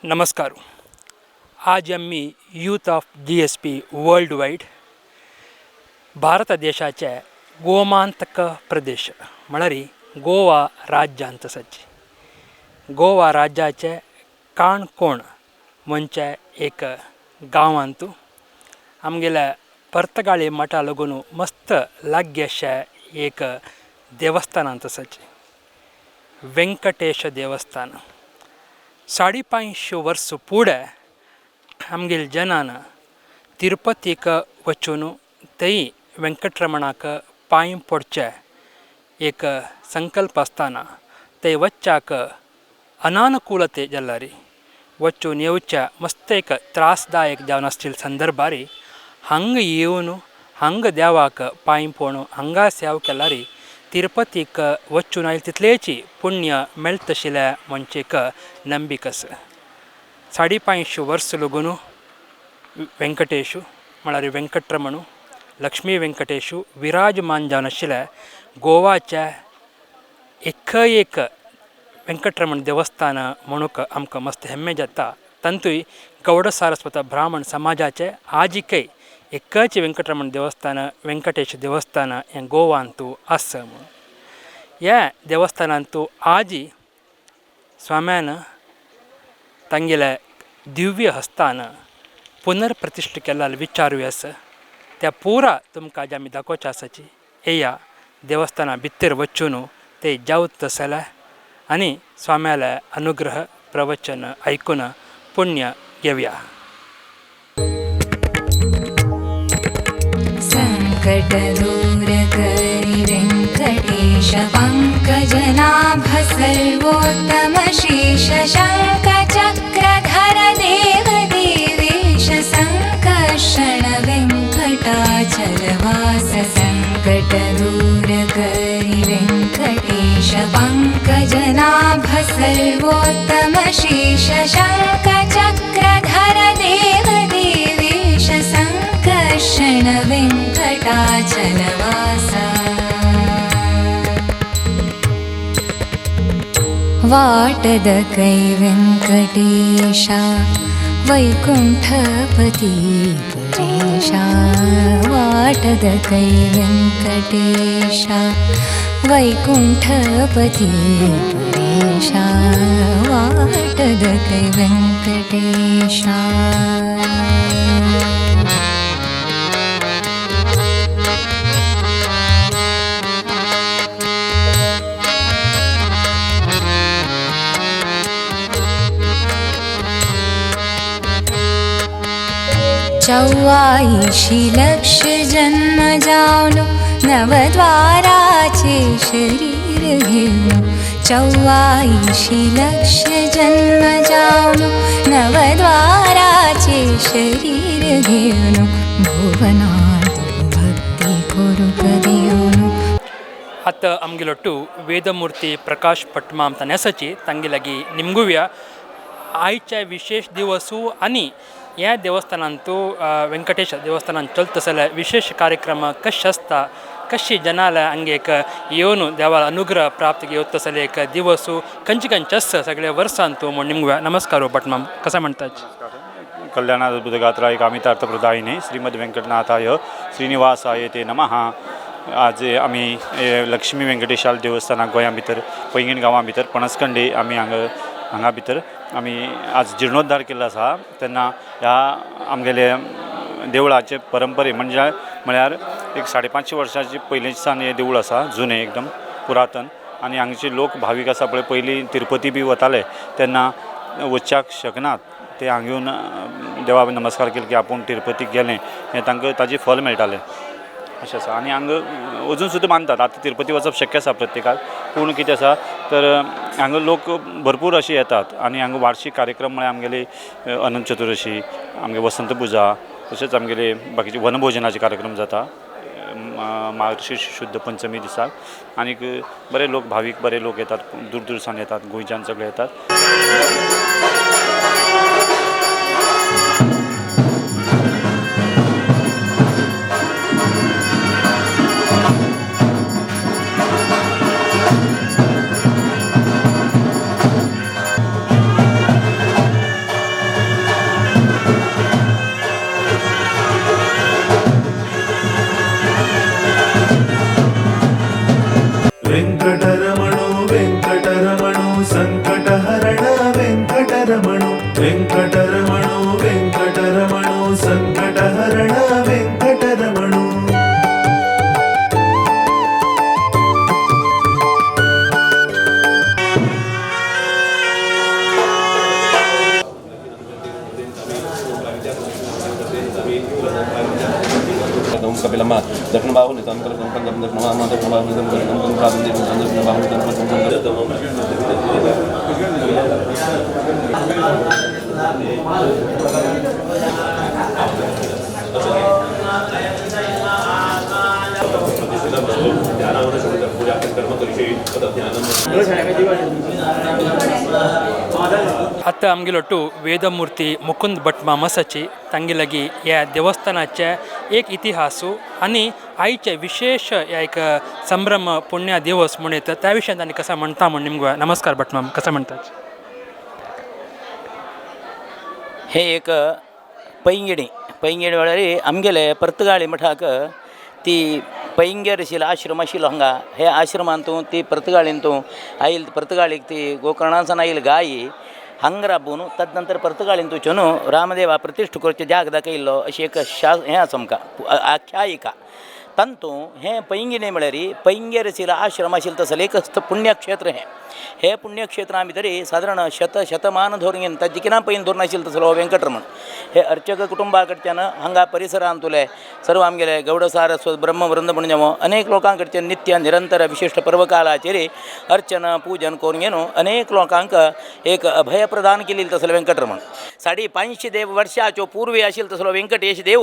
नमस्कार. आज आमी youth of G S P world wide Bharat देशाचे गोमांतक प्रदेश म्हळ्यार गोवा राज्यांत आसाची. गोवा राज्याचे काणकोण म्हणचे एक गांवांत आमगेल्या पर्तगाळी मठा लागून मस्त लागीं अशें एक देवस्थानांत आसाची व्यंकटेश देवस्थान. 550 वर्स फुडें आमगेले जनान तिरुपतीक वचून थंय वेंकटरमणाक पांय पडचें एक संकल्प आसतना थंय वच्चाक अनानुकूलते जाल्यार वचून येवच्या मस्त एक त्रासदायक जावन आशिल्ले संदर्भार हांगा येवन हांगा देवाक पांय पडून हांगा सेवा केल्यार तिरुपतीक वचून आयले तितलेची पुण्य मेळटा म्हणचे एक नंबिका आसा. 550 वर्स लागून व्यंकटेशू म्हळ्यार वेंकटरमण लक्ष्मी व्यंकटेशू विराजमान जावन आशिल्ले गोवाच्या एक एक वेंकटरमण देवस्थान म्हणूंक आमकां मस्त हेम्मे जाता. तातूंय गौड सारस्वत ब्राह्मण समाजाचे आजिकय एकच वेंकटरमण देवस्थान व्यंकटेश देवस्थान हें गोवांतू आसा म्हणून ह्या देवस्थानांतू आजी स्वाम्यान तांगेल्या दिव्य हस्तान पुनर्प्रतिश्ठा केल्लो विचारूय आसा. त्या पुरा तुमकां आज आमी दाखोवचें आसाची. येया देवस्थाना भितर वचून ते जावत जाल्यार आनी स्वाम्याले अनुग्रह प्रवचन आयकून पुण्य घेवया. संकट दूर करी वेंकटेश पंकजनाभ सर्वोत्तम शीश शंख चक्रधर देव देवेश संकर्षण वेंकटाचलवास. संकट दूर करी वेंकटेश पंकजनाभ सर्वोत्तम शीश शंख चक्रधर देव देवेश संकर्षण वेंकटाचलवास. वाटद कै वेंकटेशा वैकुंठपती परेशा. वाटद कै वेंकटेशा वैकुंठपती परेशा. वाटद कै वेंकटेशा. 84 लक्ष जन्म जाऊन नवद्वाराचे शरीर घेऊन. 84 लक्ष जन्म जाऊन नवद्वाराचे शरीर घेऊन भुवनात भक्ती करूक देऊन. आतां आमगेलो टू वेदमूर्ती प्रकाश पटमाम तांणी तांगे लागीं निमगुया आयच्या विशेष दिवसू आनी ह्या देवस्थानांतू व्यंकटेश देवस्थानांत चलता जाल्यार विशेष कार्यक्रम कशें आसता कशी जनाला हांगा एक येवन देवा अनुग्रह प्राप्त घेवता जाल्यार एक दिवसू खंयचे खंयचे आसता सगळे वर्सांतू म्हूण निमगुया. नमस्कार भटमाम, कशें म्हणटा? कल्याणाद्भुतगात्राय कामितार्थप्रदायिने श्रीमद व्यंकटनाथाय श्रीनिवासाय ते नमः. आज आमी लक्ष्मी व्यंकटेशाल देवस्थानाक गोंया भितर पैंगीण गांवा भितर पणसकंडे आमी हांगा भितर आमी आज जिर्णोद्धार केल्लो आसा. तेन्ना ह्या आमगेले देवळाचे परंपरे म्हणजे म्हळ्यार एक 550 वर्सांची पयलींच्यान सावन हें देवूळ आसा, जुनें एकदम पुरातन. आनी हांगचे लोक भावीक आसा पळय पयलीं तिरुपती बी वताले तेन्ना वचच्याक शकनात, ते हांगा येवन देवाक नमस्कार केले की आपूण तिरुपतीक गेलें हें तांकां ताजें फल मेळटालें अशें आसा. आनी हांगा अजून सुद्दां मानतात. आतां तिरुपती वचप शक्य आसा प्रत्येकाक, पूण कितें आसा तर हांगा लोक भरपूर अशे येतात. आनी हांगा वार्षीक कार्यक्रम म्हळ्यार आमगेली अनंत चतुर्दशी, आमगे वसंत पुजा, तशेंच आमगेले बाकीचे वनभोजनाचे कार्यक्रम जाता मार्गशीर्ष शुद्ध पंचमी दिसाक. आनीक बरे लोक भावीक बरे लोक येतात, दूर दूर सावन येतात, गोंयच्यान सगळे येतात. ವೆಂಕಟರಮಣು ವೆಂಕಟರಮಣು ವೆಂಕಟರಮಣು ಸಂಕಟಹರಣ ವೆಂಕಟರಮಣು. आतां आमगेलो टू वेदमुर्ती मुकुंद भट मामसाची तांगे लागीं ह्या देवस्थानाचे एक इतिहासू आनी आयचे विशेश ह्या एक संभ्रम पुण्य दिवस म्हूण येता त्या विशयान तांणी कसा म्हणटा म्हूण निमगो. नमस्कार भट माम, कसं म्हणतात? हे एक पैंगिणी पैंगिणी म्हळ्यार आमगेले पर्तगाळी मठाक ती पैंगेर आशिल्लो आश्रम आशिल्लो हांगा. हे आश्रमांत तूं ती पर्तगाळीन तूं आयल पर्तगाळीक ती गोकर्णासान आयल गायी हांगा राबून तदनंतर पर्तगाळीन वचून रामदेवा प्रतिश्ठ करचे जाग दाखयल्लो अशी एक शा हें आसा आमकां आख्यायिका. तांतू हें पैंगिणी म्हळ्यार पैंगेर आशिल्लो आश्रम आशिल्लो तसलें एक पुण्यक्षेत्र हें. हे पुण्यक्षेत्रा भितर सादारण शत शतमान धरून ताजे पयलीं धरून आशिल्लो तसलो वेंकटरमण हे अर्चक कुटुंबा कडच्यान हांगा परिसरांतुले सर्व आमगेले गौडसारस्वत ब्रह्मवृंद म्हणून अनेक लोकां कडच्यान नित्य निरंतर विशिश्ट पर्वकालाचेर अर्चना पूजन करून घेवन अनेक लोकांक एक अभय प्रदान केलेलो तसलो वेंकटरमण. 550 देव वर्षाच्यो पूर्वी आशिल्लो तसलो वेंकटेश देव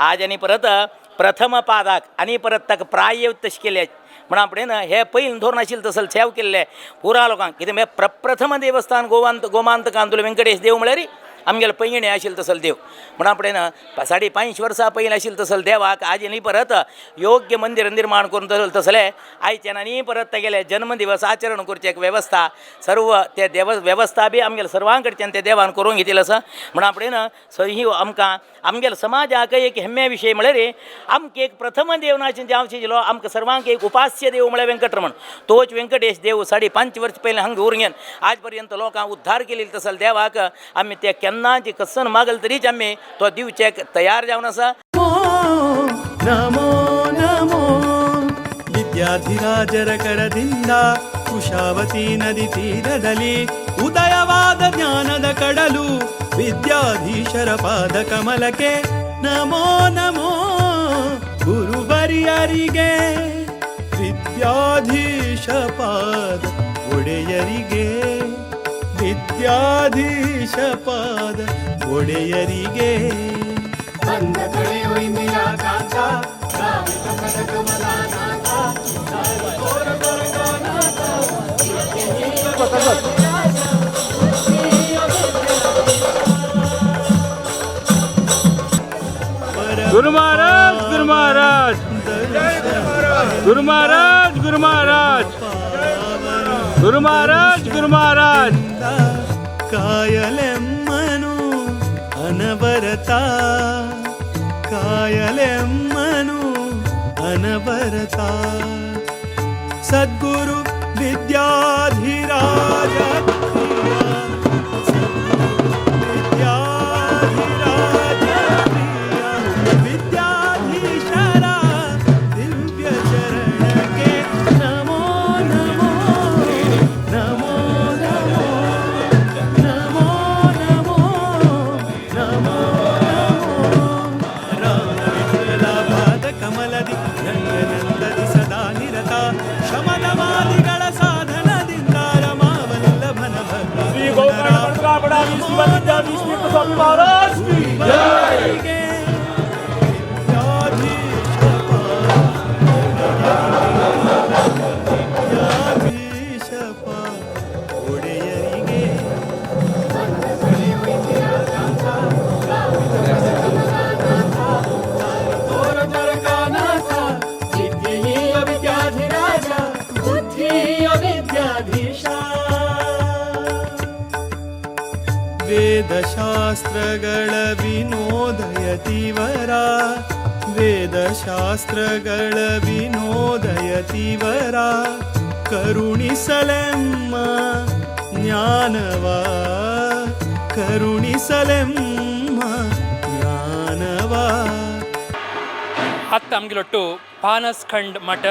आज आनी परत प्रथम पादाक आनी परत ताका प्राय तशें केले म्हण आपणें हे पयलीं धरून आशिल्लें तसलें सेव केल्लें पुरा लोकांक. कितें म्हळ्यार प्रप्रथम देवस्थान गोवांत गोमांतकांतुलो वेंकटेश देव म्हळ्यार आमगेलो पैंगिणी आशिल्लो तसलो देव. म्हण आपणें 550 वर्सां पयलीं आशिल्लो तसलो देवाक आज न्ही परत योग्य मंदिर निर्माण करून तसलें आयच्यान आनी परत तेगेले जन्मदिवस आचरण करचें एक वेवस्था सर्व ते देव वेवस्था बी आमगेले सर्वां कडच्यान ते देवान करूंक घेतिल्लें आसा. म्हण आपणें ही आमकां आमगेले समाजाक एक हेम्मे विशय म्हळ्यार आमकां एक प्रथम देव नाशिल्लो जावं आशिल्लो आमकां सर्वांक एक उपास्य देव म्हळ्यार वेंकटरमण. तोच वेंकटेश देव 5.5 वर्स पयलीं हांगा दवरून घेवन आज पर्यंत लोकांक उद्धार केलेलो तसलो देवाक आमी ते केन्नाच कसन मागल तरीच आमी तो दिवचेक तयार जावन आसा. ನಮೋ ನಮೋ ವಿದ್ಯಾಧಿರಾಜರ ಕರದಿಂದ ಕುಶಾವತಿ ನದಿ ತೀರದಲ್ಲಿ ಉದಯವಾದ ಜ್ಞಾನದ ಕಡಲು ವಿದ್ಯಾಧೀಶರ ಪಾದ ಕಮಲಕ್ಕೆ ನಮೋ ನಮೋ ಗುರುವರಿಯರಿಗೆ ವಿದ್ಯಾಧೀಶ ಪಾದ ಒಡೆಯರಿಗೆ ವಿದ್ಯಾಧೀಶ ಪಾದ ಒಡೆಯರಿಗೆ. गुरु महाराज गुरु महाराज गुरु महाराज गुरु महाराज गुरु महाराज गुरु महाराज. ಕಾಯಲೆಮ್ಮನು ಅನವರತ ಕಾಯಲೆಮ್ಮನು ಅನವರತ ಸದ್ಗುರು ವಿದ್ಯಾಧಿರಾಜ ವಿದ್ಯಾಧಿರಾಜ ಪ್ರಿಯ ವಿದ್ಯಾಧೀಶರ ದಿವ್ಯ ಚರಣಕ್ಕೆ ನಮೋ ನಮೋ ನಮೋ ನಮೋ ನಮೋ ನಮೋ ನಮೋ ನಮೋ. ರಾಮ ವಿಠಲ ಪಾದ ಕಮಲದಿ ರಂಗನಂದದಿ ಸದಾ ನಿರತ ಶಮದವಾದಿಗಳ ಸಾಧನದಿಂದ ರಮಾವಲ್ಲಭನ ಭಕ್ತ श्री गोकर्ण स्ವಾಮಿ ಮಹಾರಾಜ್ ಕಿ ಜೈ. ವಿದ್ಯಾಧೀಶ ಒಡೆಯರಿಗೆ. ವಿದ್ಯಾಧಿರಾಜ ಬುದ್ಧಿಯ ವಿದ್ಯಾಧೀಶ ವೇದಶಾಸ್ತ್ರಗಳ ವಿನೋದಯತಿವರ ವೇದಶಾಸ್ತ್ರಗಳ ವಿನೋದಯತಿವರ ಕರುಣಿಸಲೆಮ್ಮ ಜ್ಞಾನವ. ಕರುಣಿಸಲೆಮ್ಮ ಜ್ಞಾನವಾ. आत्तां आमगेलो टू पानसखंड मठ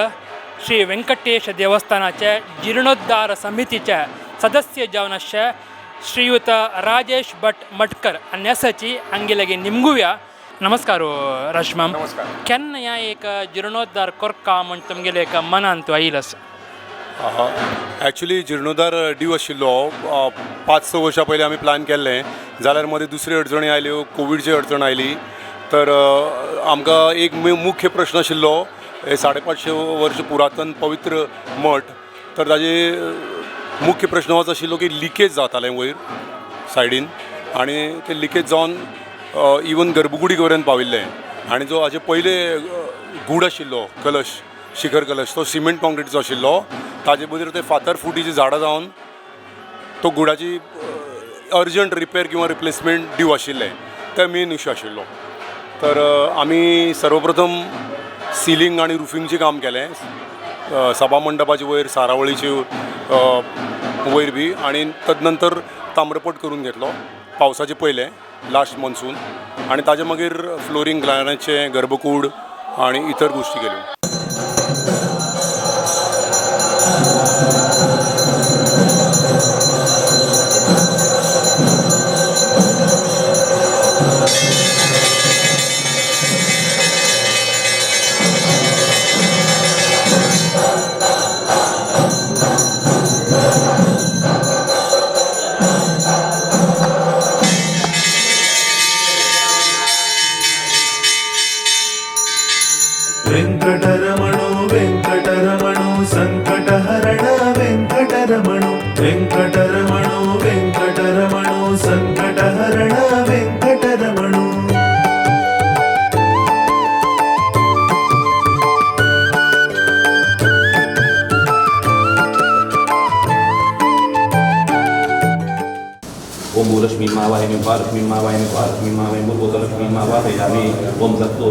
श्री व्यंकटेश देवस्थानाचे जिर्णोद्धार समितीचे सदस्य जावन आसचे श्रीयुत राजेश भट मठकर आनी हांगे लागीं निमगुया. नमस्कार राजमाम. नमस्कार. केन्ना ह्या एक जिर्णोद्धार करका म्हण तुमगेले एक मनांत आयिल आसा? एक्चुली जिर्णोद्धार ड्यू आशिल्लो. 5-6 वर्सां पयलीं आमी प्लॅन केल्लें, जाल्यार मदीं दुसऱ्यो अडचणी आयल्यो, कोविडची अडचण आयली. तर आमकां एक मुख्य प्रश्न आशिल्लो, हे 550 वर्स पुरातन पवित्र मठ, तर ताजे मुख्य प्रश्न होच आशिल्लो की लिकेज जातालें वयर सायडीन आनी तें लिकेज जावन इवन गर्भकुडी पर्यंत पाविल्लें. आनी जो हाजे पयले गूड आशिल्लो कलश, शिखर कलश, तो सिमेंट कॉन्क्रिटीचो आशिल्लो. ताजे बदल ते फातर फुटीचीं झाडां जावन तो गुडाची अर्जंट रिपेर किंवा रिप्लेसमेंट ड्यू आशिल्लें. तें मेन इशू आशिल्लो. तर आमी सर्वप्रथम सिलींग आनी रुफिंगचें काम केलें, सभा मंडपाचे वयर, सारावळीचे वयर बी, आनी तदनंतर ताम्रपट करून घेतलो पावसाचे पयलें लास्ट मॉन्सून, आनी ताजे मागीर फ्लोरींग ग्लायनाचें, गर्भकूड आनी इतर गोश्टी केल्यो. ವೆಂಕಟರಮಣೋ ವೆಂಕಟರಮಣೋ ಸಂಕಟಹರಣ ವೆಂಕಟರಮಣೋ ವೆಂಕಟರಮಣೋ ವೆಂಕಟರಮಣೋ ಸಂಕಟಹರಣ ವೆಂಕಟರಮಣೋ. ओम भूलक्ष्मी मावाहयामि, भालक्ष्मी मावाहयामि, भालक्ष्मी मावाहयामि, भूर्भुवलक्ष्मी मावाहयामि. ओम सत्तो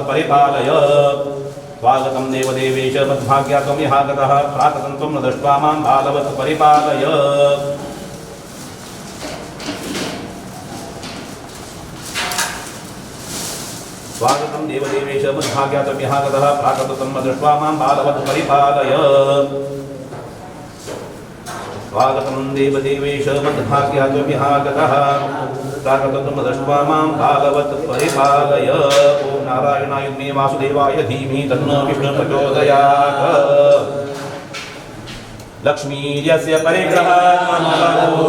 परिपालय. स्वागतं देवदेवेश मद्भाग्यात्वमिहागतः प्रागतं त्वं न दृष्ट्वा मां बालवत् परिपालय. स्वागतं देवदेवेश मद्भाग्यात्वमिहागतः प्रागतं त्वं न दृष्ट्वा मां बालवत् परिपालय. स्वागतं देवदेवेश मद्भाग्यात्वमिहागतः प्रागतं त्वं न दृष्ट्वा मां बालवत् परिपालय. ॐ नारायणाय विद्महे वासुदेवाय धीमहि तन्नो विष्णुः प्रचोदयात्. लक्ष्मीर्यस्य परिग्रहः ವೆಂಕಟರಮಣೋ.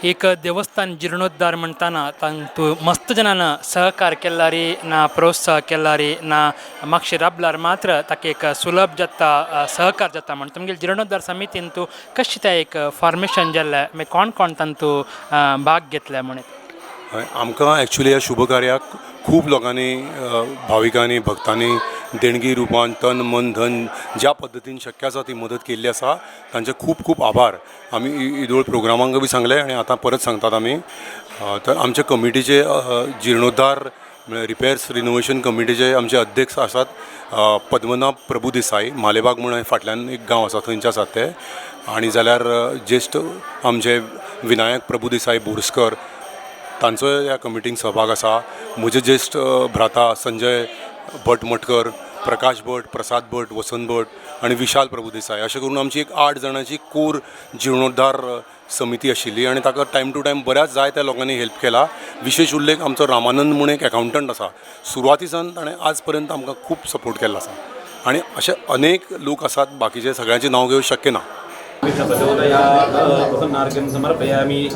एक देवस्थान जीर्णोद्धार म्हणटाना तांतू मस्त जणान सहकार केला रे ना प्रोत्साह केला रे ना मातशें राबल्यार मात्र ताका एक सुलभ जाता, सहकार जाता. म्हण तुमगेले जिर्णोद्धार समितीन तूं कशें तें एक फॉर्मेशन जाल्लें, मागीर कोण कोण तांतू भाग घेतले म्हण? हय, आमकां एक्चुली ह्या शुभ कार्याक खूब लोकांनी, भाविकांनी, भक्तांनी देणगी रुपान तन मन धन ज्या पद्दतीन शक्य आसा ती मदत केल्ली आसा. तांचे खूब खूब आभार. आमी येदोळ प्रोग्रामांक बी सांगलें आनी आतां परत सांगतात आमी. तर आमचे कमिटीचे जिर्णोद्धार म्हळ्यार रिपेर्स रिनोवेशन कमिटीचे आमचे अध्यक्ष आसात पद्मनाभ प्रभू देसाई, मालेबाग म्हूण फाटल्यान एक गांव आसा थंयचे आसात ते. आनी जाल्यार ज्येश्ठ आमचे विनायक प्रभू देसाई बोरस्कर तांचोय ह्या कमिटीन सहभाग आसा. म्हजे ज्येश्ठ भ्राता संजय भट मठकर, प्रकाश भट, प्रसाद भट, वसंत भट आनी विशाल प्रभू देसाय अशें करून आमची एक 8 जाणांची कोर जिर्णोद्धार समिती आशिल्ली आनी ताका टायम टू टायम बऱ्याच जायत्या लोकांनी हेल्प केला. विशेश उल्लेख आमचो रामानंद म्हूण एक एकावंटंट आसा, सुरवातीसान ताणें आज पर्यंत आमकां खूब सपोर्ट केल्लो आसा. आनी अशे अनेक लोक आसात, बाकीचे सगळ्यांचें नांव घेवंक शक्य ना. प्रसन्नार्घ्यं समर्पयामि.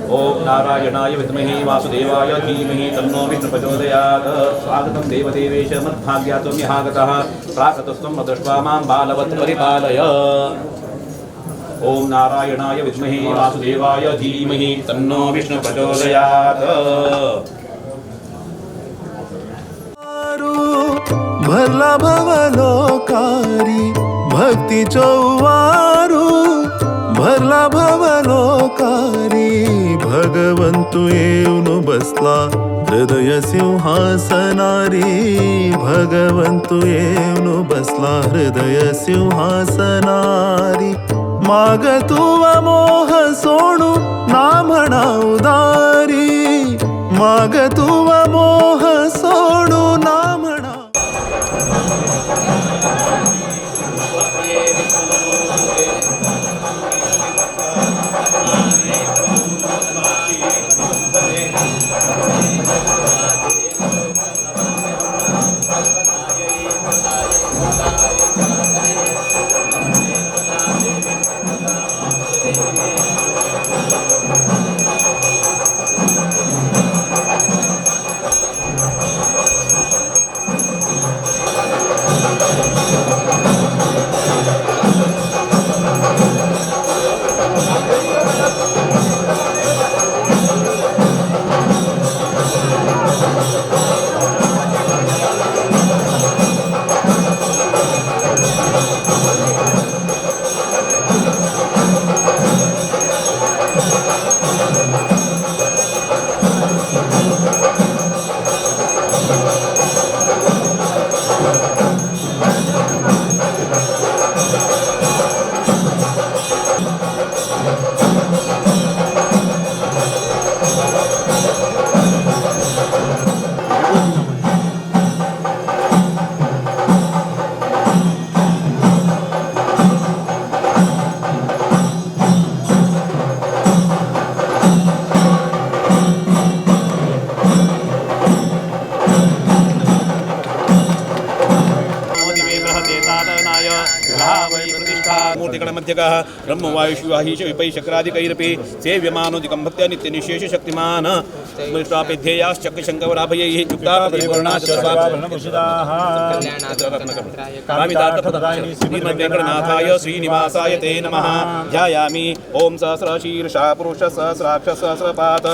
ॐ नारायणाय विद्महे वासुदेवाय धीमहि तन्नो विष्णु प्रचोदयात्. स्वागतं देवदेवेश मद्भाग्यात्वं यहागतः प्रागतस्त्वं दृष्ट्वा मां बालवत् परिपालय. ॐ नारायणाय विद्महे वासुदेवाय धीमहि तन्नो विष्णु प्रचोदयात्. भरला भवलोकारी भक्तीचो वारू, भरला भवलोकारी भगवंतु येऊन बसला हृदय सिंहासनारी, भगवंतु येऊन बसला हृदय सिंहासनारी. माग तुव मोह सोडू ना म्हणा उदारी, माग तुव मोह सोडू ना म्हणा. ब्रह्मवायुशिवाहीश विपैशक्रादिकैरपि सेव्यमानोदिकं भक्त्या नित्यनिशेष शक्तिमान् ध्येयाश्चक्रशङ्कवराभयैः युक्तापरिवर्णाश्च श्रीनिवासाय ते नमः. ध्यायामि ॐ सहस्रशीर्षा पुरुष सहस्राक्ष सहस्रपात्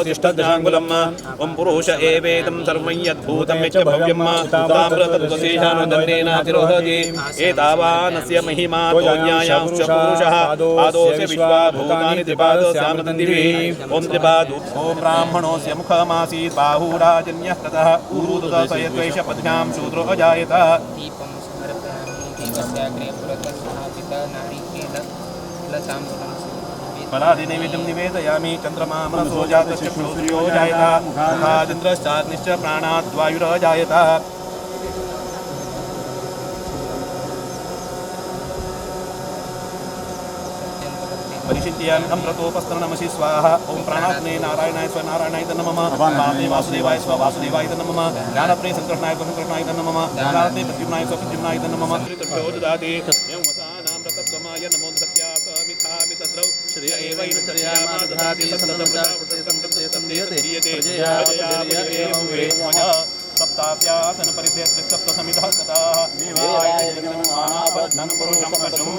तिष्ठजाङ्गुलम् ॐ पुरुष एवेदं सर्वं यद्भूतं यच्च भव्यं ताम्रतत्त्वशेषानुदन्नेनातिरोहति. एतावत् यावानस्य महिमा ज्ञायांश्च पुरुषः पादोऽस्य विश्वा भूतानि त्रिपादस्यामृतन्दिभिः ॐ त्रिपादु ॐ ब्राह्मणोऽस्य मुखमासीत् बाहुराजन्यः ततः ऊरुदसयद्वैष पद्भ्यां शूद्रो अजायत। दीपं समर्पयामि देवस्याग्रे पुरतः स्थापित नारिकेलफलताम्बूलं फलादिनैवेद्यं निवेदयामि। चन्द्रमा मनसो जातश्च सूर्यो जायत मुखादिन्द्रश्चाग्निश्च प्राणाद्वायुरजायत। परिषिच्यामि अमृतोपस्तरणमसि स्वाहा। ॐ प्राणात्मे नारायणाय स्व नारायणाय नमः। प्राणात्मे वासुदेवाय स्व वासुदेवाय नमः। ज्ञानप्रे संकृष्णाय स्व संकृष्णाय नमः। ज्ञानात्मे प्रद्युम्नाय स्व प्रद्युम्नाय नमः। ऋतभ्यो ददाति यं वसानामृतत्वमाय नमो सत्या समिथामि तद्रौ श्रिय एवैव चर्यामा ददाति सन्ततं प्रजापते सन्दीयते प्रजया एवं वेदमय सप्तास्यासन परिधे त्रिसप्त समिधः ततः देवाय जगन्मानापद्धं पुरुषं पशुं।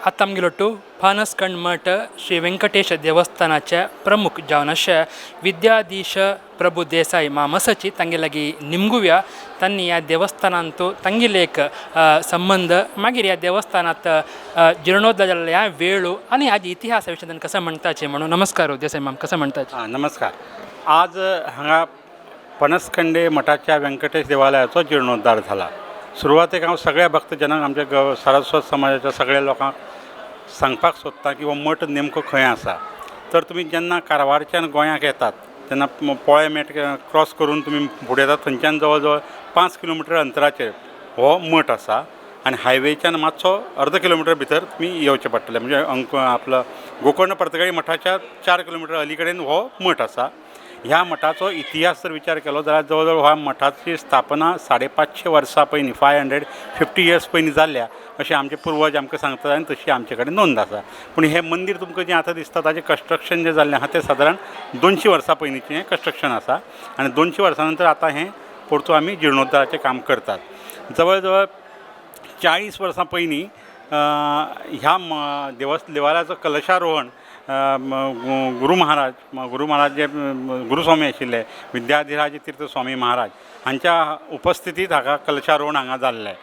आतां आमगेलो फणसखंड मठ श्री वेंकटेश देवस्थानाचे प्रमुख जावन आशे विद्याधीश प्रभू देसाई मामसाची तांगे लागीं निमगुया। तांणी ह्या देवस्थानांत तांगेले एक संबंद मागीर ह्या देवस्थानांत जिर्णोद्धार जाल्ल्या ह्या वेळू आनी हाजी इतिहासा विशयी तांणी कसं म्हणटाचे म्हणून। नमस्कार देसाई माम, कसं म्हणटाचे? नमस्कार। आज हांगा पणसखंडे मठाच्या व्यंकटेश देवालयाचो जिर्णोद्धार जाला। सुरवातेक हांव सगळ्या भक्तजनांक आमच्या सारस्वत समाजाच्या सगळ्या लोकांक सांगपाक सोदता की हो मठ नेमको खंय आसा। तर तुमी जेन्ना कारवारच्यान गोंयाक येतात तेन्ना पोळे मेट क्रॉस करून तुमी फुडें येतात, थंयच्यान जवळ जवळ 5 किलोमिटर अंतराचेर हो मठ आसा आनी हायवेच्यान मातसो अर्द किलोमिटर भितर तुमी येवचें पडटलें, म्हणजे अंक आपलो गोकर्ण पर्तगाळी मठाच्या 4 किलोमिटर अली कडेन हो मठ आसा। ह्या मठाचो इतिहास जर विचार केलो जाल्यार जवळ जवळ ह्या मठाची स्थापना 550 वर्सां पयलीं 550 इयर्स पयलीं जाल्ल्या अशें आमचे पुर्वज आमकां सांगतात आनी तशी आमचे कडेन नोंद आसा। पूण हें मंदीर तुमकां जें आतां दिसता ताजें कन्स्ट्रक्शन जें जाल्लें आसा तें सादारण 200 वर्सां पयलींचें हें कन्स्ट्रक्शन आसा आनी 200 वर्सां नंतर आतां हें परतून आमी जिर्णोद्धाराचें काम करतात। जवळ जवळ 40 वर्सां पयलीं ह्या देवालयाचो कलशारोहण गुरू महाराज जे गुरुस्वामी आशिल्ले विद्याधिराज तीर्थ स्वामी महाराज हांच्या उपस्थितींत हांगा कलशारोहण हांगा जाल्लें।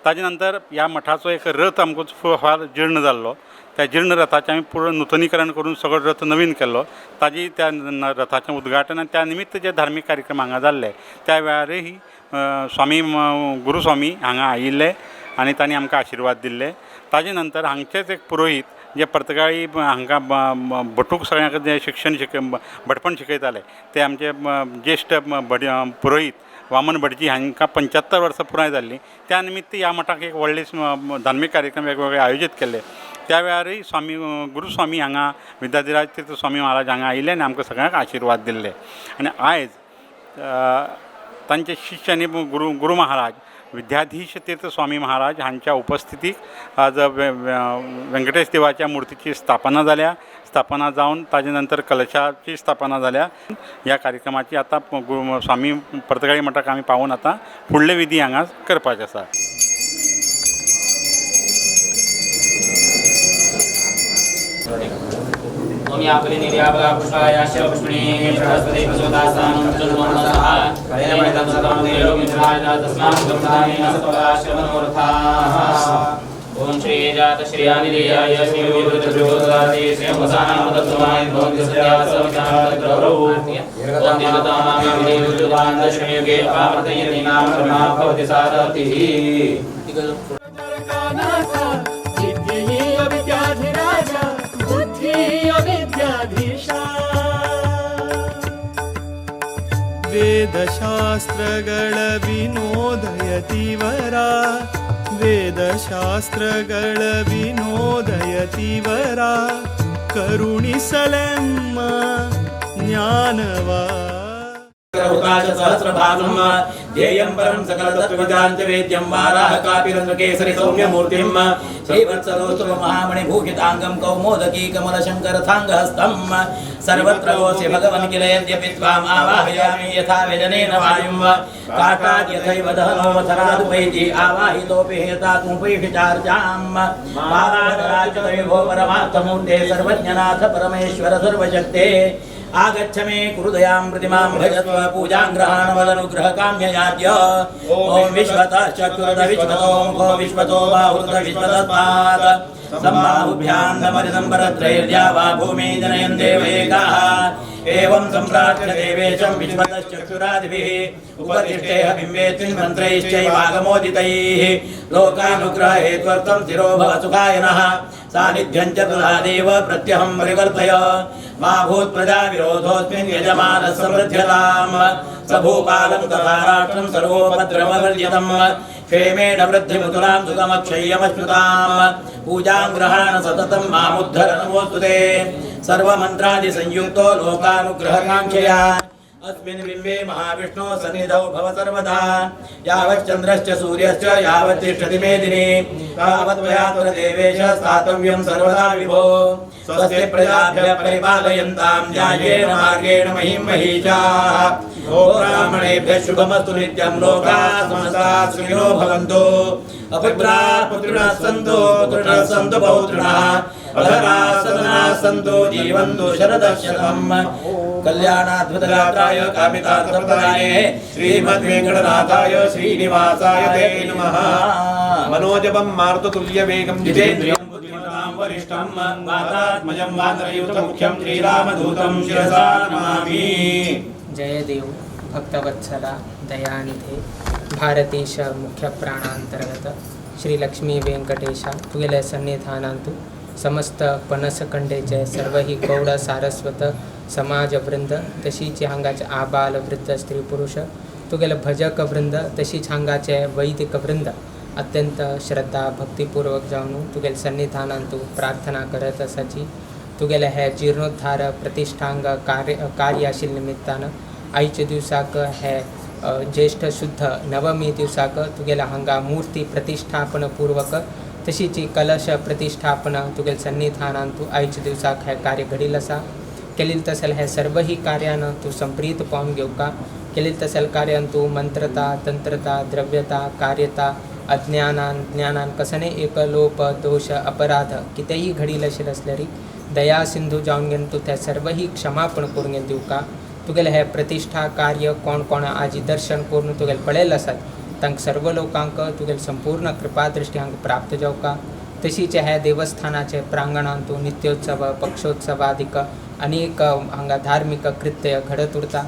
ताजे नंतर ह्या मठाचो एक रथ आमकां फार जीर्ण जाल्लो, त्या जीर्ण रथाचें आमी पूर्ण नुतनीकरण करून सगळो रथ नवीन केल्लो। ताजी त्या रथाचें उद्घाटन आनी त्या निमित्त जे धार्मीक कार्यक्रम हांगा जाल्ले त्या वेळारय स्वामी गुरुस्वामी हांगा आयिल्ले आनी तांणी आमकां आशिर्वाद दिल्ले। ताजे नंतर हांगचेच एक पुरोहीत जे पर्तगाळी हांगा भटूक सगळ्यांक जे शिक्षण भटपण शिकयताले ते आमचे ज्येश्ठ पुरोहीत वामन भटजी हांकां 75 वर्सां पुराय जाल्लीं। त्या निमित्त ह्या मठाक एक व्हडले धार्मीक कार्यक्रम वेगवेगळे आयोजीत केल्ले। त्या वेळारय स्वामी गुरुस्वामी हांगा विद्याधिराज तीर्थ स्वामी महाराज हांगा आयिल्ले आनी आमकां सगळ्यांक आशिर्वाद दिल्ले। आनी आयज तांचे शिष्य आनी गुरू महाराज विद्याधीश तीर्थ स्वामी महाराज हांच्या उपस्थितीक आज व्यंकटेश देवाच्या मूर्तीची स्थापना जाल्या। स्थापना जावन ताजे नंतर कलशाची स्थापना जाल्या। ह्या कार्यक्रमाची आतां स्वामी पर्तगाळी मठाक आमी पावून आतां फुडले विधी हांगा करपाचे आसा। ओम श्री जात श्री आनिलेयाय श्री विद्युतज्योतिषाय श्री वसानामृतत्वमाय भवन्ति सत्या सवितां ओम देवतानां अपामृतयति नाम ब्रह्मा भवति सारथिः। ವೇದಶಾಸ್ತ್ರಗಳ ವಿನೋದಯತಿವರ, ವೇದಶಾಸ್ತ್ರಗಳ ವಿನೋದಯತಿವರ, ಕರುಣಿಸಲೆಮ್ಮ ಜ್ಞಾನವ. सहस्रभानुं ध्येयं परं सकलतत्त्वविदां च वेद्यं वाराह कापिरन्द्रकेसरि सौम्यमूर्तिं श्रीवत्सरोत्तम महामणिभूषिताङ्गं कौमोदकी कमलशङ्करथाङ्गहस्तं सर्वत्र गोस्य भगवन् किल यद्यपि त्वाम् आवाहयामि यथा व्यजनेन वायुं काटाद् यथैव दहनो मथरादुपैति आवाहितोऽपि यथा त्वमुपैषिचार्चां वाराहराजविभो परमार्थमूर्ते सर्वज्ञनाथ परमेश्वर सर्वशक्ते आगच्छ मे कुरुदयां प्रतिमां भजस्व पूजां ग्रहाणमदनुग्रहकाम्ययाद्य ॐ विश्वतः चक्षुरुत विश्वतो मुखो विश्वतो बाहुरुत विश्वतस्मात् सम्बाहुभ्यां समरिसंवरत्रैर्या वा भूमि जनयन् देव एकाः एवं सम्प्रार्थ्य देवेशं विश्वतश्चक्षुरादिभिः उपतिष्ठेह बिम्बेऽस्मिन् मन्त्रैश्चैवागमोदितैः लोकानुग्रहेत्वर्थं शिरो भव सुखाय नः सान्निध्यं च तथा देव प्रत्यहं परिवर्तय मा भूत् प्रजाविरोधोऽस्मिन् यजमानः समृध्यताम् स भूपालं तथा राष्ट्रं सर्वोपद्रववर्जितम् क्षेमेण वृद्धिमतुलां सुखमक्षय्यमश्नुताम् पूजां ग्रहाण सततं मामुद्धर नमोऽस्तु ते सर्वमन्त्रादिसंयुक्तो लोकानुग्रहकाङ्क्षया अस्मिन् बिम्बे महाविष्णो सन्निधौ भव सर्वदा यावच्चन्द्रश्च सूर्यश्च यावत् तिष्ठति मेदिनी तावत् मया त्वदेवेश स्थातव्यं सर्वदा विभो स्वस्ति प्रजाभ्यः परिपालयन्तां न्याय्येन मार्गेण महीं महीषाः गोब्राह्मणेभ्यः शुभमस्तु नित्यं लोकाः समस्ताः सुखिनो भवन्तु अपुत्राः पुत्रिणः सन्तु पुत्रिणः सन्तु पौत्रिणः अधराः सदनाः सन्तु जीवन्तु शरदः शतम् कल्याणाद्भुतगात्राय कामितार्थप्रदाये श्रीमद्वेङ्कटनाथाय श्रीनिवासाय ते नमः। मनोजवं मारुततुल्यवेगं जितेन्द्रियं बुद्धिमतां वरिष्ठं वातात्मजं वानरयूथमुख्यं श्रीरामदूतं शिरसा नमामि। जय देव भक्तवत्सला दयानिधे भारतीश मुख्य प्राणांतर्गत श्री लक्ष्मी वेंकटेश तुगेले सन्निधानांतु समस्त पणसखंडेचे सर्वही गौड सारस्वत समाज वृंद तशीच हांगाचे आबाल वृद्ध स्त्री पुरुष तुगेले भजक वृंद तशीच हांगाचे वैदिक वृंद अत्यंत श्रद्धा भक्तिपूर्वक जावन तुगेले सन्निधानांतु प्रार्थना करत आसाची। तुगेले हे जीर्णोद्धार प्रतिष्ठांग कार्य आशिल्ल्या निमित्तान आयच्या दिवसाक हे ज्येष्ठ शुद्ध नवमी दिवसाक तुगेल्या हांगा मूर्ती प्रतिष्ठापनपूर्वक तशीच कलश प्रतिष्ठापना तुगेले सन्निधानांतु आयच्या दिवसाक हे कार्य घडील आसा। केलेल तसेल हे सर्वही कार्यान तूं संप्रीत पावन घेवका। केलेल तसेल कार्यान तूं मंत्रता तंत्रता द्रव्यता कार्यता अज्ञानान ज्ञानान कसने एक लोप दोष अपराध कितेंय घडील आशिल्लें आसल्यार दया सिंधू जावन घेवन तूं त्या सर्वही क्षमापण करून घेवन दिवका। तुगेले हे प्रतिष्ठा कार्य कोण कोण आजी दर्शन करून तुगेले पळयल्लें आसात तांकां सर्व लोकांक तुगेले संपूर्ण कृपादृष्टी हांगा प्राप्त जावका। तशीच हे देवस्थानाचे प्रांगणांतु नित्योत्सव पक्षोत्सवादिक अनेक हांगा धार्मिक कृत्य घडत उरता।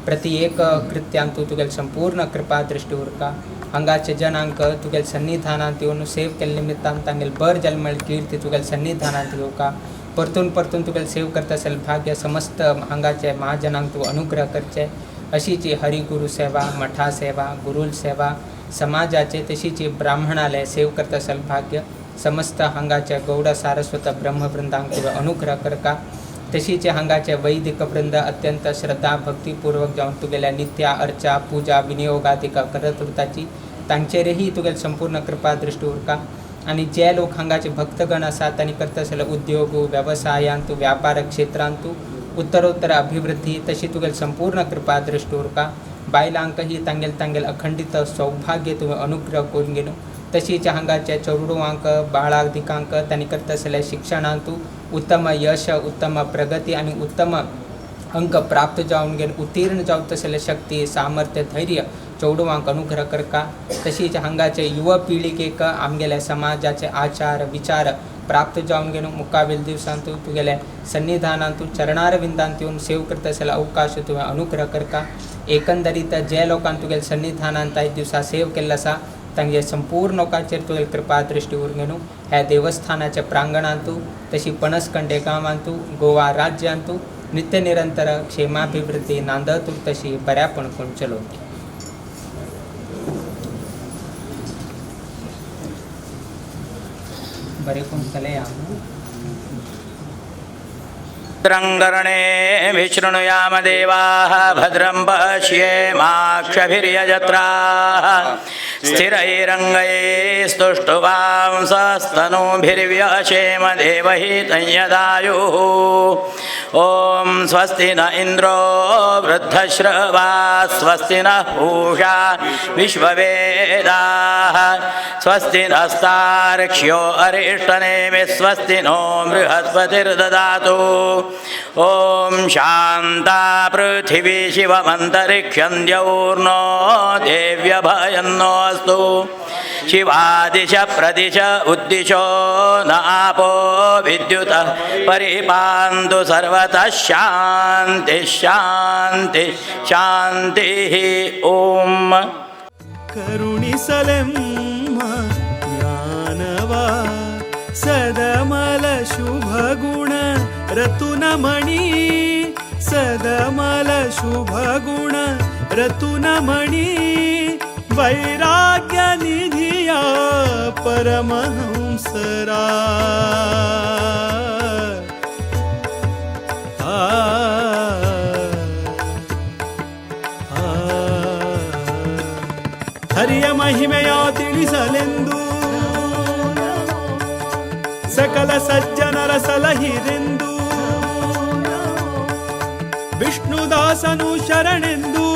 प्रति एक कृत्यांतु तुगेले संपूर्ण कृपादृष्टी उरका। हांगाचे जनांक तुगेले सन्निधानांत येवन सेव केल्ले निमित्तान तांगेले बर जल्मल कीर्ती तुगेले सन्निधानांत येवका। परतून परतून तुगेले सेव करता आसले भाग्य समस्त हांगाचे महाजनांक तूं अनुग्रह करचे। अशीच हरिगुरु सेवा मठा सेवा गुरुल सेवा समाजाचे तशीच ब्राह्मणाले सेव करता आसले भाग्य समस्त हांगाचे गौड सारस्वत ब्रह्मवृंदांक तुवें अनुग्रह करका। तशीच हांगाचे वैदिक वृंद अत्यंत श्रद्धा भक्तिपूर्वक जावन तुगेल्या नित्या अर्चा पूजा विनियोगादिक करत उरताची तांचेरही तुगेले संपूर्ण कृपा दृष्टी उरका। आनी जे लोक हांगाचे भक्तगण आसात तांणी करता आसले उद्योग वेवसायांतु व्यापार क्षेत्रांतु उत्तरोत्तर अभिवृद्धी तशी तुगेले संपूर्ण कृपा दृष्टी उरका। बायलांकही तांगेल तांगेल अखंडित सौभाग्य तुवें अनुग्रह करून घेवन तशीच हांगाचे चेडवांक बाळादिकांक तांणी करता आसले शिक्षणांतु उत्तम यश उत्तम प्रगती आनी उत्तम अंक प्राप्त जावन घेवन उत्तीर्ण जावता आसले शक्ती सामर्थ्य धैर्य चेडवांक अनुग्रह करका। तशीच हांगाचे युवा पिळगेक आमगेल्या समाजाचे आचार विचार प्राप्त जावन घेवन मुखावेल दिवसांतु तुगेल्या सन्निधानांतु चरणारविंदांत येवन सेव करता आसले अवकाश तुवें अनुग्रह करका। एकंदरीत जे लोकांक तुगेल्या सन्निधानांत आयज दिवसा सेव केल्लो आसा तांगे संपूर्ण लोकांचेर तुगेली कृपा दृष्टी उरून घेवन ह्या देवस्थानाच्या प्रांगणांतु तशी पणसखंडे गांवांतु गोवा राज्यांतु नित्य निरंतर क्षेमाभिवृद्धी नांदत उरतशी बऱ्यापण करून चलोवची। बरें कोण चलया। भद्रं विशृणुयाम देवाः भद्रं पश्येमाक्षभिर्यजत्राः स्थिरैरङ्गैस्तुष्टुवांसस्तनूभिर्व्यशेम देवहितं यदायुः। ॐ स्वस्ति न इन्द्रो वृद्धश्रवाः स्वस्ति नः पूषा विश्ववेदाः स्वस्ति नस्तार्क्ष्यो अरिष्टनेमिः स्वस्ति नो बृहस्पतिर्ददातु। ॐ शान्ता पृथिवी शिवमन्तरिक्षं द्यौर्नो देव्यभयन्नोऽस्तु। शिवादिश प्रदिश उद्दिशो न आपो विद्युतः परिपान्तु सर्वतः शान्ति शान्ति शान्तिः। ॐ ಕರುಣಿಸಲೆಮ್ಮ ಜ್ಞಾನವ ಸದಮಲ ಶುಭ ಗುಣ ರತುನಮಣಿ ಸದಮಲ ಶುಭ ಗುಣ ರತುನಮಣಿ ವೈರಾಗ್ಯ ನಿಧಿಯ ಪರಮಹಂಸರಾ ಆ ಹರಿಯ ಮಹಿಮೆಯ ತಿಳಿಸಲೆಂದು ಸಕಲ ಸಜ್ಜನರ ಸಲಹಿರೆಂದು ವಿಷ್ಣುದಾಸನು ಶರಣೆಂದು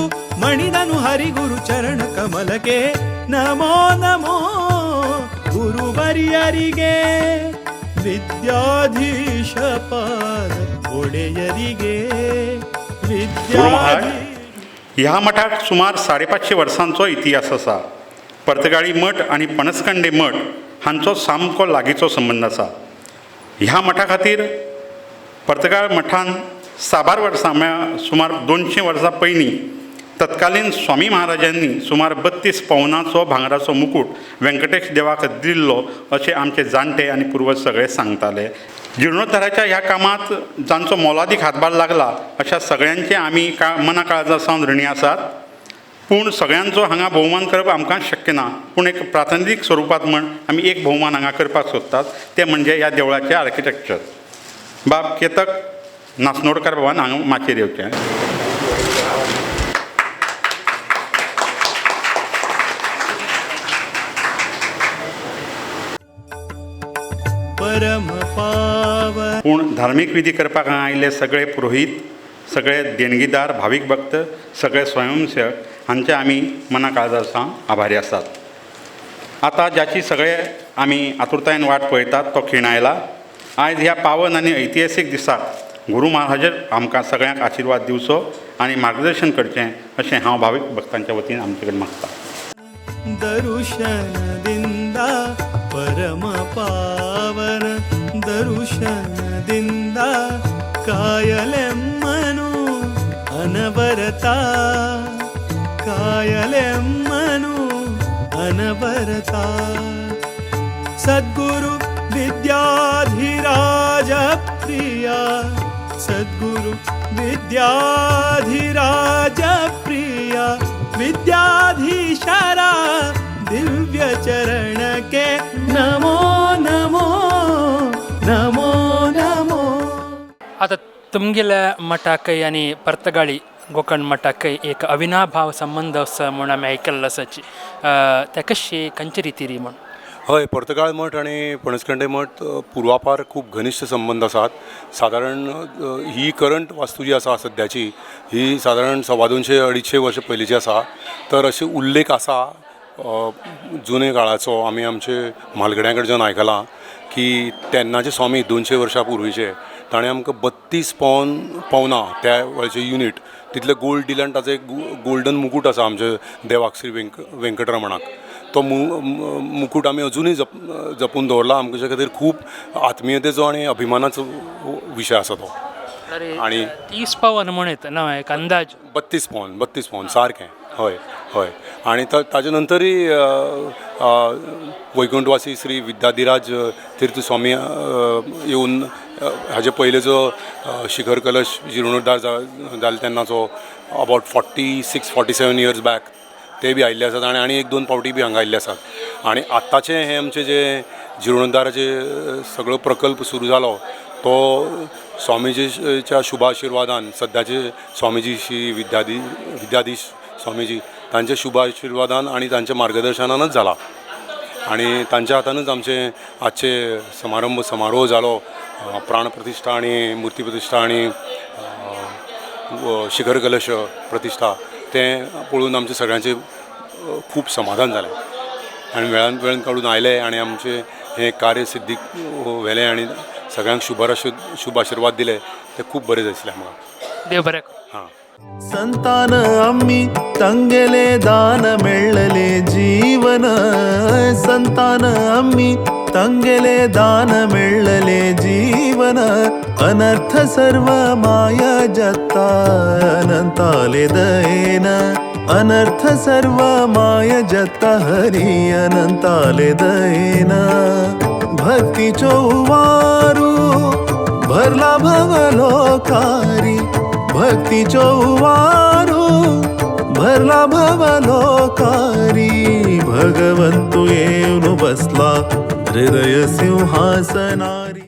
ಮಣಿದನು ಹರಿಗುರು ಚರಣ ಕಮಲಕ್ಕೆ ನಮೋ ನಮೋ ಗುರುವರಿಯರಿಗೆ ವಿದ್ಯಾಧೀಶ ಪಾದ ಒಡೆಯರಿಗೆ गुरु महाराज विद्याधीश ह्या मठाक सुमार 550 वर्सांचो इतिहास आसा. पर्तगाळी मठ आनी पणसकंडे मठ हांचो सामको लागींचो संबंद आसा. ह्या मठा खातीर पर्तगाळ मठान साबार वर्सां म्हळ्यार सुमार 200 वर्सां पयलीं तत्कालीन स्वामी महाराजांनी सुमार 32 पवनाचो भांगराचो मुकूट व्यंकटेश देवाक दिल्लो अशें आमचे जाणटे आनी पुर्वज सगळे सांगताले. जिर्णोद्धाराच्या ह्या कामांत जांचो मोलादीक हातभार लागला अशा सगळ्यांचे आमी मना काळजा सावन ऋणी आसात. पूण सगळ्यांचो हांगा भोवमान करप आमकां शक्य ना, पूण एक प्रातिनिधीक स्वरुपांत म्हण आमी एक भोवमान हांगा करपाक सोदतात तें म्हणजे ह्या देवळाचें आर्किटेक्चर. बाब केतक नासनोडकार बाबान हांगा माचयेर येवचें. परम पावन पूण धार्मीक विधी करपाक हांगा आयिल्ले सगळे पुरोहीत, सगळे देणगीदार, भावीक भक्त, सगळे स्वयंसेवक हांचे आमी मना काळजा सावन आभारी आसात. आतां ज्याची सगळे आमी आतुरतायेन वाट पळयतात तो खीण आयला. आयज ह्या पावन आनी ऐतिहासीक दिसाक गुरू महाराज आमकां सगळ्यांक आशिर्वाद दिवचो आनी मार्गदर्शन करचें अशें हांव भावीक भक्तांच्या वतीन आमचे कडेन मागता. ದರುಶನದಿಂದ ಪರಮ ಪಾವನ ದರುಶನದಿಂದ ಕಾಯಲೆಮ್ಮನು ಅನವರತ ಕಾಯಲೆಮ್ಮನು ಅನವರತ ಸದ್ಗುರು ವಿದ್ಯಾಧಿರಾಜ ಪ್ರಿಯ ಸದ್ಗುರು ವಿದ್ಯಾಧಿರಾಜ ಪ್ರಿಯ ವಿದ್ಯಾಧೀಶರ ದಿವ್ಯ ಚರಣಕ್ಕೆ ನಮೋ ನಮೋ ನಮೋ ನಮೋ. आतां तुमगेल्या मठाकय आनी पर्तगाळी गोकर्ण मठाकय एक अविनाभाव संबंद आसा म्हूण आमी आयकल्लो आसाची, तें कशें खंयचे रितीरी म्हूण? हय, पर्तगाळ मठ आनी पणसखंडे मठ पुर्वापार खूब घनिश्ट संबंद आसात. सादारण ही करंट वास्तू जी आसा सद्याची ही सादारण 225 250 वर्सां पयलींची आसा. तर अशे उल्लेख आसा जुने काळाचो, आमी आमचे म्हालगड्यां कडच्यान आयकलां की तेन्नाचे स्वामी 200 वर्सां पुर्वीचे ताणें आमकां 32 पवनां त्या वेळचे युनीट तितले गोल्ड दिलें आनी ताचो एक गोल्डन मुकूट आसा आमच्या देवाक श्री वेंकटरमणाक. तो मुकूट आमी अजुनूय जपून दवरला. आमच्या खातीर खूब आत्मियतेचो आनी अभिमानाचो विशय आसा तो. आनी 30 पवन म्हणत ना एक अंदाज 32 पवन, 32 पवन सारकें. हय हय. आनी ताजे नंतरूय वैकुंठवासी श्री विद्याधिराज तीर्थ स्वामी येवन हाजे पयलेचो शिखर कलश जिर्णोद्धार जालो तेन्नाचो अबावट 46 47 इयर्स बॅक ते बी आयिल्ले आसात आनी आनी 1-2 फावटी बी हांगा आयिल्ले आसात. आनी आतांचें हें आमचें जें जिर्णोद्धाराचें सगळो प्रकल्प सुरू जालो तो स्वामीजीच्या शुभ आशिर्वादान, सद्याचे स्वामीजी श्री विद्याधीश स्वामीजी तांच्या शुभ आशिर्वादान आनी तांच्या मार्गदर्शनानच जाला आनी तांच्या हातानच आमचे आजचे समारंभ समारोह जालो. प्राणप्रतिश्ठा आनी मुर्ती प्रतिश्ठा आनी शिखर कलश प्रतिश्ठा तें पळोवन आमचें सगळ्यांचें खूब समाधान जालें आनी वेळान वेळ काडून आयले आनी आमचें हें कार्य सिद्धीक व्हेलें आनी सगळ्यांक शुभ आशिर्वाद दिले ते खूब बरें जाय आसलें आमकां. देव बरें करूं. हां. संतान आम्ही तंगेले दान मेळ्ळले जीवन, संतान आम्ही तंगेले दान मेळ्ळले जीवन, अनर्थ सर्व माया जत्ता अनंताले दयेन, अनर्थ सर्व माया जत्ता हरी अनंताले दयेन, भक्तीचो वारू भरला भवलोकारी, भक्तीचो वारू भरला भवलोकारी, भगवंतु येवन बसला हृदय सिंहासनारी.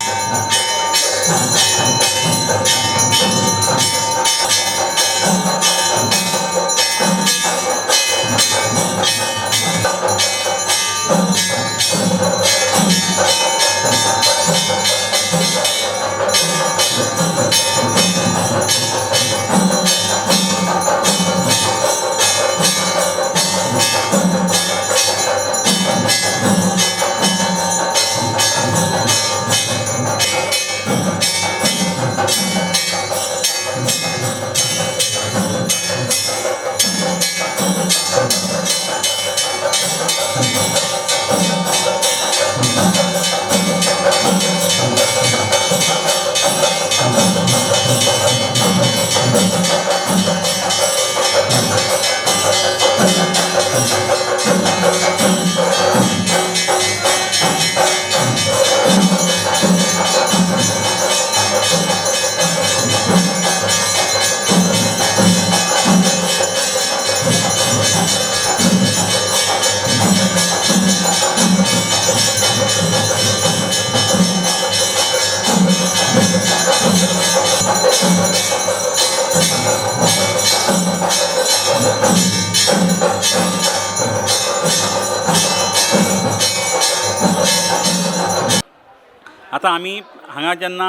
आतां आमी हांगा जेन्ना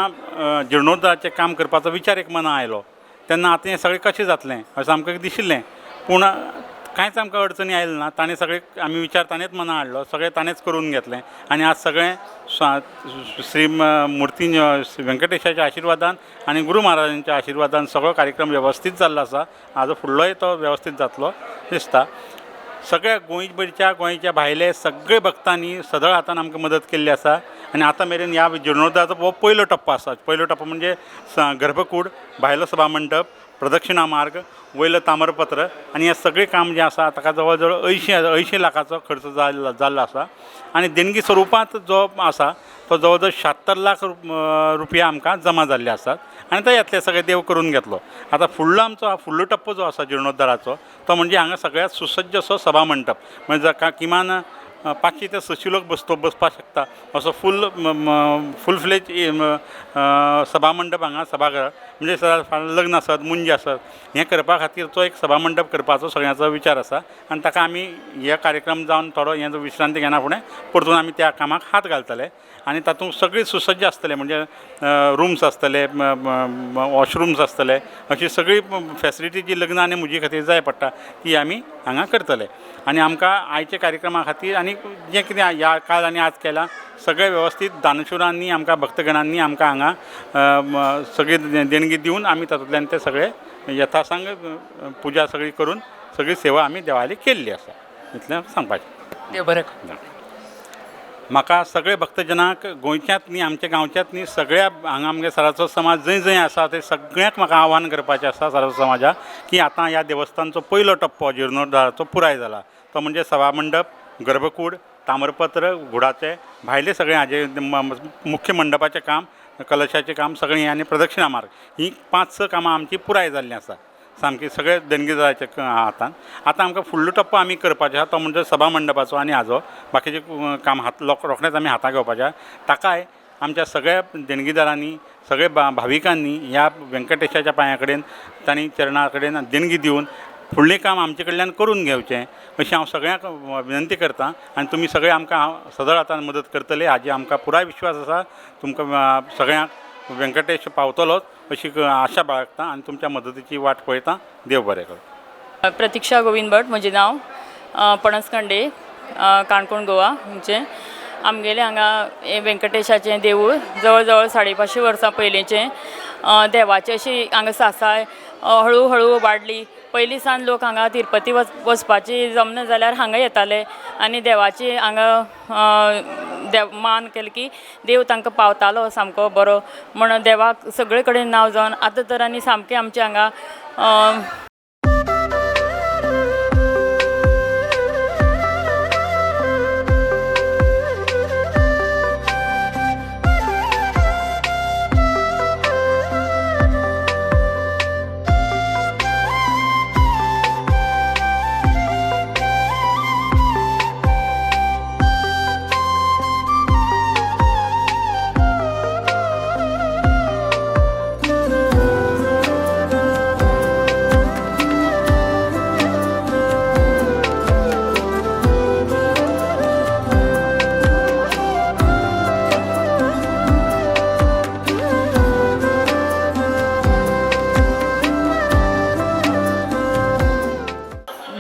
जिर्णोद्धाराचें काम करपाचो विचार एक मना आयलो तेन्ना आतां हें सगळें कशें जातलें अशें आमकां दिशिल्लें, पूण कांयच आमकां अडचणी आयल्यो ना. ताणें सगळें आमी विचार ताणेंच मना हाडलो, सगळें ताणेंच करून घेतलें आनी आज सगळें श्री मुर्ती व्यंकटेशाच्या आशिर्वादान आनी गुरू महाराजांच्या आशिर्वादान सगळो कार्यक्रम वेवस्थीत जाल्लो आसा. आज फुडलोय तो वेवस्थीत जातलो दिसता. सगळ्या गोंयभरच्या गोंयच्या भायले सगळे भक्तांनी सदळ हातान आमकां मदत केल्ली आसा आनी आतां मेरेन ह्या जिर्णोद्धाराचो हो पयलो टप्पो आसा. पयलो टप्पो म्हणजे गर्भकूड, भायलो सभा मंडप, प्रदक्षिणा मार्ग, वयलो तामरपत्र आनी हें सगळें काम जें आसा ताका जवळ जवळ अंयशीं लाखाचो खर्च जाल्लो आसा आनी देणगी स्वरुपांत जो आसा तो जवळ जवळ 76 लाख रुपया आमकां जमा जाल्ले आसात आनी ते येतले सगळे देव करून घेतलो. आतां फुडलो आमचो फुडलो टप्पो जो आसा जिर्णोद्धाराचो तो म्हणजे हांगा सगळ्यांत सुसज्ज असो सभा मंडप, म्हणजे जाका किमान 500 ते 600 लोक बसपाक शकता असो फूल फ्लेज सभा मंडप हांगा सभाघर, म्हणजे लग्न आसत, मुंजी आसत, हें करपा खातीर तो एक सभा मंडप करपाचो सगळ्यांचो विचार आसा आनी ताका आमी हे कार्यक्रम जावन थोडो हें जो विश्रांती घेना फुडें परतून आमी त्या कामाक हात घालतले आनी तातूंत सगळीं सुसज्ज आसतले, म्हणजे रुम्स आसतले, वॉशरुम्स आसतले, अशी सगळी फेसिलिटी जी लग्न आनी मुजी खातीर जाय पडटा ती आमी हांगा करतले. आनी आमकां आयच्या कार्यक्रमा खातीर आनी जें कितें ह्या काल आनी आज केलां सगळें वेवस्थीत दानशुरांनी आमकां भक्तगणांनी आमकां हांगा सगळी देणगी दिवन आमी तातूंतल्यान ते सगळे यथासांग पुजा सगळी करून सगळी सेवा आमी देवाली केल्ली आसा. इतलें सांगपाचें. देव बरें करूं. म्हाका सगळे भक्तजनांक गोंयच्यात न्ही, आमच्या गांवच्यात न्ही, सगळ्या हांगा आमगे सारस्वत समाज जंय जंय आसा ते सगळ्यांक म्हाका आव्हान करपाचें आसा सारस्वत समाजाक की आतां ह्या देवस्थानचो पयलो टप्पो जिर्णोद्धाराचो पुराय जाला, तो म्हणजे सभा मंडप, गर्भकूड, ताम्रपत्र, घुडाचें भायलें सगळें हाजें मुख्य मंडपाचें काम, कलशाचें काम सगळें हें आनी प्रदक्षिणा मार्ग हीं 5-6 कामां आमचीं पुराय जाल्लीं आसा सामकी सगळे देणगीदाराच्या हातान. आतां आमकां फुडलो टप्पो आमी करपाचो आसा तो म्हणजे सभा मंडपाचो आनी हाजो बाकीचें काम हात रोखडेंच आमी हाताक घेवपाचें आसा. ताकाय आमच्या सगळ्या देणगीदारांनी सगळे भाविकांनी ह्या व्यंकटेशाच्या पांया कडेन तांणी चरणा कडेन देणगी दिवन फुडलें काम आमचे कडल्यान करून घेवचें अशें हांव सगळ्यांक विनंती करतां आनी तुमी सगळे आमकां हांव सदळ हातान मदत करतले हाजी आमकां पुराय विश्वास आसा. तुमकां सगळ्यांक व्यंकटेश पावतलोच अशी आशा बाळगता आनी तुमच्या मदतीची वाट पळयता. देव बरें करूं. प्रतीक्षा गोविंद भट म्हजें नांव, पणसखंडे, काणकोण गोवा म्हणजे. आमगेलें हांगा हें वेंकटेशाचें देवूळ जवळ जवळ 550 वर्सां पयलींचें देवाची अशी हांगा सासाय हळू हळू वाडली. पयलीं सावन लोक हांगा तिरुपती वचपाची जमना जाल्यार हांगा येताले आनी देवाची हांगा देव मान केली की देव तांकां पावतालो सामको बरो म्हण देवाक सगळे कडेन नांव जावन आतां तर आनी सामकें आमचें हांगा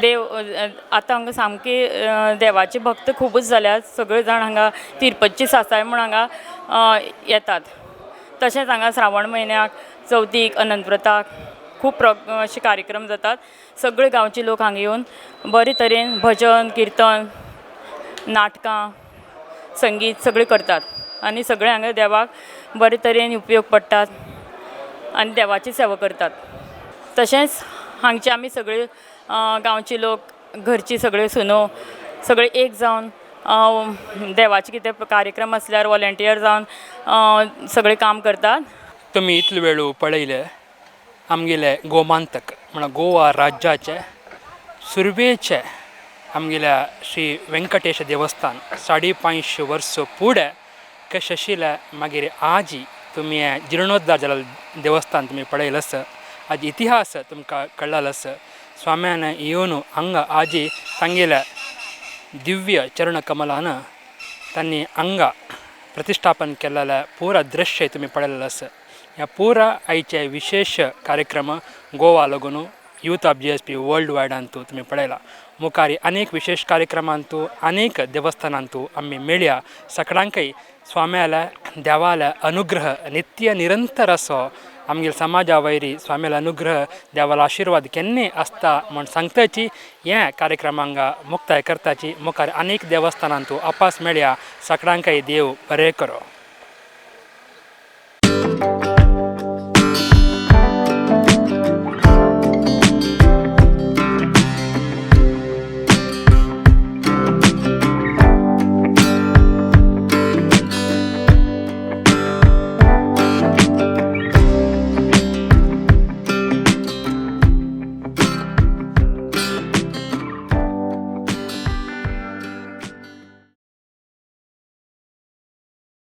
देव आतां हांगा सामकी देवाचे भक्त खुबूच जाल्यात. सगळे जाण हांगा तिरुपतची सासाय म्हूण हांगा येतात. तशेंच हांगा श्रावण म्हयन्याक चवथीक अनंतव्रताक खूब अशे कार्यक्रम जातात. सगळे गांवचे लोक हांगा येवन बरे तरेन भजन किर्तन नाटकां संगीत सगळें करतात आनी सगळे हांगा देवाक बरे तरेन उपयोग पडटात आनी देवाची सेवा करतात. तशेंच हांगचे आमी सगळे गांवचे लोक घरची सगळे सुनो सगळे एक जावन देवाचे कितें कार्यक्रम आसल्यार वॉलंटियर जावन सगळे काम करतात. तुमी इतलो वेळ पळयले आमगेले गोमांतक म्हणल्यार गोवा राज्याचे सुरवेचे आमगेल्या श्री वेंकटेश देवस्थान 550 वर्सां फुडें कशें आशिल्लें मागीर आजी तुमी जिर्णोद्धार जाल्लें देवस्थान तुमी पळयलें आसा. आज इतिहास तुमकां कळ्ळो आसा. स्वाम्यान येवन हांगा आजी तांगेल्या दिव्य चरण कमलान तांणी हांगा प्रतिश्ठापन केल्लें पुरा दृश्य तुमी पळयलें आसा. ह्या पुरा आयचे विशेश कार्यक्रम गोवा लागून youth of GSP world वायडांतू तुमी पळयला. मुखार अनेक विशेष कार्यक्रमांतू अनेक देवस्थानांतू आमी मेळया. सगळ्यांकय स्वाम्याल्या देवाल्या अनुग्रह नित्य निरंतर असो आमगेले समाजा वयरी स्वाम्याले अनुग्रह देवालो आशिर्वाद केन्नाय आसता म्हूण सांगताची ह्या कार्यक्रमांक मुक्ताय करताची. मुखार अनेक देवस्थानांतू अपास मेळया. सगळ्यांकय देव बरें करो.